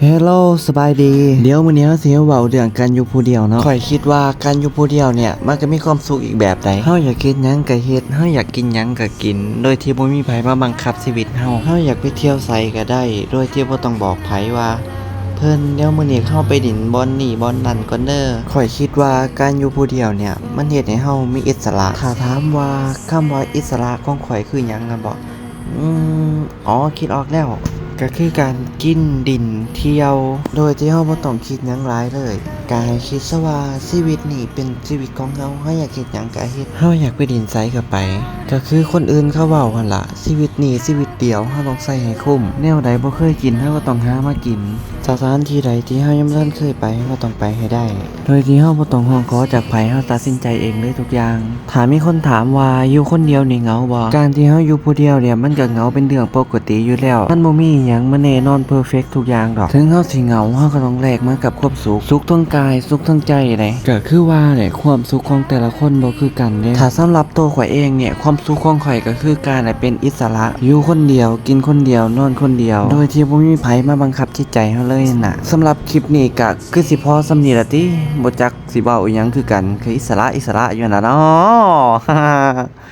ເຮລໂລ ສະບາຍດີ. ດຽວມື້ນີ້ເຮົາຊິມາເວົ້າເລື່ອງການຢູ່ຜູ້ດຽວເນາະ. ຂ້ອຍຄິດວ່າການຢູ່ຜູ້ດຽວເນ່ຍ ມັນກະມີຄວາມສຸກອີກແບບໃດ. ເຮົາຢາກເຮັດຫຍັງກະເຮັດ, ເຮົາຢາກກິນຫຍັງກະກິນ ໂດຍທີ່ບໍ່ມີໃຜມາບັງຄັບຊີວິດເຮົາ. ເຮົາຢາກໄປທ່ຽວໃສກະໄດ້ ໂດຍທີ່ບໍ່ຕ້ອງບອກໃຜວ່າ ເພິ່ນ ດຽວມື້ນີ້ເຮົາໄປຫຼິ້ນບ່ອນນີ້ບ່ອນນັ້ນກ່ອນເດີ. ຂ້ອຍຄິດວ່າການຢູ່ຜູ້ດຽວເນ່ຍ ມັນເຮັດໃຫ້ເຮົາມີອິດສະຫຼະ. ຖ້າຖາມວ່າຄຳວ່າອິດສະຫຼະຂອງຂ້ອຍຄືຫຍັງຫັ້ນບໍ? ອືມ ອໍ ຄິດອອກແລ້ວ ກະຄືການກິນ, ຫຼິ້ນ, ທ່ຽວ ໂດຍທີ່ເຮົາບໍ່ຕ້ອງຄິດຫຍັງຫຼາຍເລີຍ. ກະໃຫ້ຄິດຊະວ່າຊີວິດນີ້ເປັນຊີວິດຂອງເຮົາ, ເຮົາຢາກເຮັດຫຍັງກະເຮັດ, ເຮົາຢາກໄປຫຼິ້ນໃສກະໄປ. ກະຄືຄົນອື່ນເຂົາເວົ້າຫັ້ນລະ, ຊີວິດນີ້ຊີວິດດຽວ, ເຮົາຕ້ອງໃຊ້ໃຫ້ຄຸ້ມ. ແນວໃດບໍ່ເຄີຍກິນ ເຮົາກະຕ້ອງຫາມາກິນ. ສະຖານທີ່ໃດທີ່ເຮົາຍັງບໍ່ທັນເຄີຍໄປ ເຮົາກະຕ້ອງໄປໃຫ້ໄດ້ ໂດຍທີ່ເຮົາບໍ່ຕ້ອງຮ້ອງຂໍຈາກໃຜ, ເຮົາຕັດສິນໃຈເອງເລີຍທຸກຢ່າງ. ຖ້າມີຄົນຖາມວ່າຢູ່ຄົນດຽວນີ້ເຫງົາບໍ່? ການທີ່ເຮົາຢູ່ຜູ້ດຽວເນ່ຍ ມັນກະເຫງົາເປັນເລື່ອງປົກກະຕິຢູ່ແລ້ວ. ມັນບໍ່ມີອີ່ຫຍັງມາແນ່ນອນເພີເຟັກທຸກຢ່າງດອກ. ເຖິງເຮົາຊິເຫງົາ ເຮົາກະຕ້ອງແລກມາກັບຄວາມສຸກ, ສຸກທັງກາຍ ສຸກທັງໃຈເດ້. ກະຄືວ່າແຫຼະ ຄວາມສຸກຂອງແຕ່ລະຄົນບໍ່ຄືກັນເດ້. ຖ້າສຳລັບໂຕຂ້ອຍເອງເນ່ຍ ຄວາມສຸກຂອງຂ້ອຍກະຄືການໄດ້ເປັນອິດສະຫຼະ, ຢູ່ຄົນດຽວ, ກິນຄົນດຽວ, ນອນຄົນດຽວ ໂດຍທີ່ບໍ່ມີໃຜມາບັງຄັບຈິດໃຈເຮົາເລີຍຫັ້ນນະ. ສຳລັບຄລິບນີ້ກະຄືຊິພໍສ່ຳນີ້ລະຕິ, ບໍ່ຈັກຊິເວົ້າອີ່ຫຍັງຄືກັນ, ຄືອິດສະຫຼະ ອິດສະຫຼະຢູ່ຫັ້ນລະເນາະ.